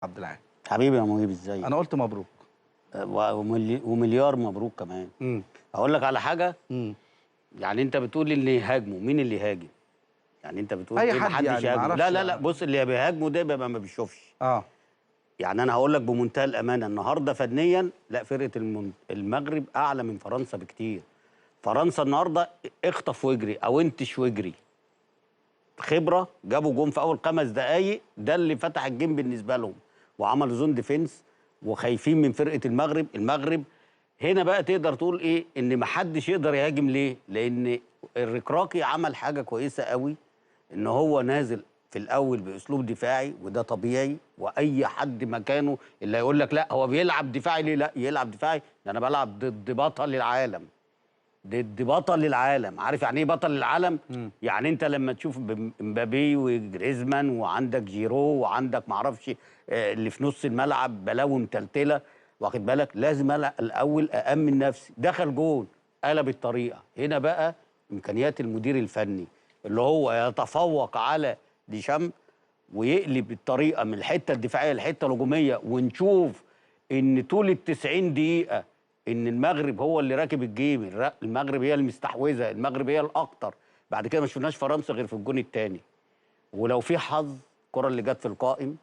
عبد العال. حبيبي يا مهيب، ازيك؟ انا قلت مبروك ومليار مبروك كمان. اقول لك على حاجة. يعني انت بتقول اللي يهاجموا، مين اللي يهاجم؟ يعني انت بتقول اي حد يعني يهاجم. لا لا لا، بص، اللي بيهاجموا ده بيبقى ما بيشوفش. يعني انا هقول لك بمنتهى الامانة، النهارده فنيا لا، فرقه المغرب اعلى من فرنسا بكتير. فرنسا النهارده اخطف واجري او انتش واجري، خبره، جابوا جون في اول 5 دقائق، ده اللي فتح ال game بالنسبة لهم، وعملوا zone defense وخايفين من فرقه المغرب. المغرب هنا بقى تقدر تقول ايه؟ ان محدش يقدر يهاجم. ليه؟ لان الركراكي عمل حاجة كويسة قوي، ان هو نازل في الاول باسلوب دفاعي، وده طبيعي، واي حد مكانه اللي هيقول لك لا هو بيلعب دفاعي ليه؟ لا يلعب دفاعي، ده انا بلعب ضد بطل العالم، ضد بطل العالم. عارف يعني ايه بطل العالم؟ يعني انت لما تشوف امبابي وجريزمان وعندك جيرو وعندك معرفش اللي في نص الملعب بلاوي متلتله، واخد بالك؟ لازم انا الاول أأمن نفسي. دخل جون، قلب الطريقة. هنا بقى امكانيات المدير الفني اللي هو يتفوق على ديشامب ويقلب الطريقة من الحتة الدفاعية للحتة الهجومية، ونشوف ان طول ال 90 دقيقة ان المغرب هو اللي راكب ال game، المغرب هي المستحوذه، المغرب هي الاخطر. بعد كده ما شفناش فرنسا غير في الجون الثاني، ولو في حظ الكره اللي جت في القائم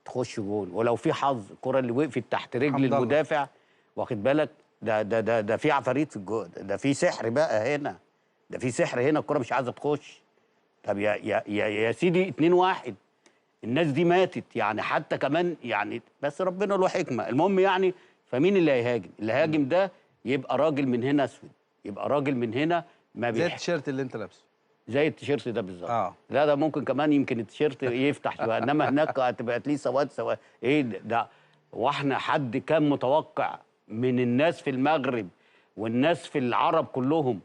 تخش جون، ولو في حظ الكره اللي وقفت تحت رجل المدافع، واخد بالك؟ ده ده ده ده في عفاريت في الجون، ده في سحر بقى هنا، ده في سحر هنا، الكره مش عايزه تخش. طب يا يا يا, يا سيدي 2-1، الناس دي ماتت يعني، حتى كمان يعني، بس ربنا له حكمه. المهم يعني فمين اللي هيهاجم؟ اللي هيهاجم ده يبقى راجل من هنا اسود، يبقى راجل من هنا ما زي التيشيرت اللي انت لابسه، زي التيشيرت ده بالظبط. لا ده ممكن كمان يمكن التيشيرت يفتح شوية، انما هناك هتبقى ليه سواد سواد. ايه ده؟ واحنا حد كان متوقع من الناس في المغرب والناس في العرب كلهم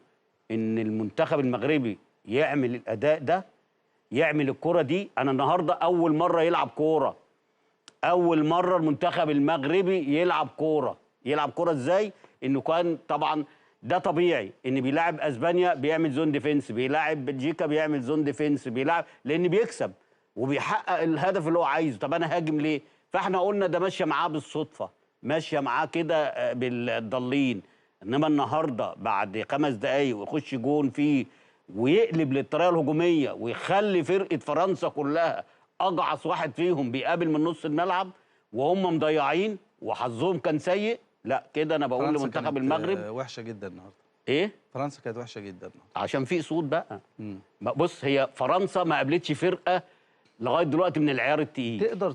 ان المنتخب المغربي يعمل الاداء ده، يعمل الكرة دي؟ انا النهارده اول مرة يلعب كورة، اول مرة المنتخب المغربي يلعب كورة. يلعب كورة ازاي؟ انه كان طبعا ده طبيعي ان بيلاعب اسبانيا بيعمل zone defense، بيلاعب بلجيكا بيعمل zone defense، بيلعب لان بيكسب وبيحقق الهدف اللي هو عايزه. طب انا هاجم ليه؟ فاحنا قلنا ده ماشية معاه بالصدفة، ماشية معاه كده بالضالين. انما النهارده بعد 5 دقايق ويخش جون فيه ويقلب للطريقة الهجومية ويخلي فرقه فرنسا كلها اجعص واحد فيهم بيقابل من نص الملعب وهم مضيعين وحظهم كان سيء. لا كده انا بقول لمنتخب المغرب وحشة جدا النهارده. ايه؟ فرنسا كانت وحشة جدا النهارده عشان في صوت بقى. بص، هي فرنسا ما قابلتش فرقه لغاية دلوقتي من العيار التقيل. تقدر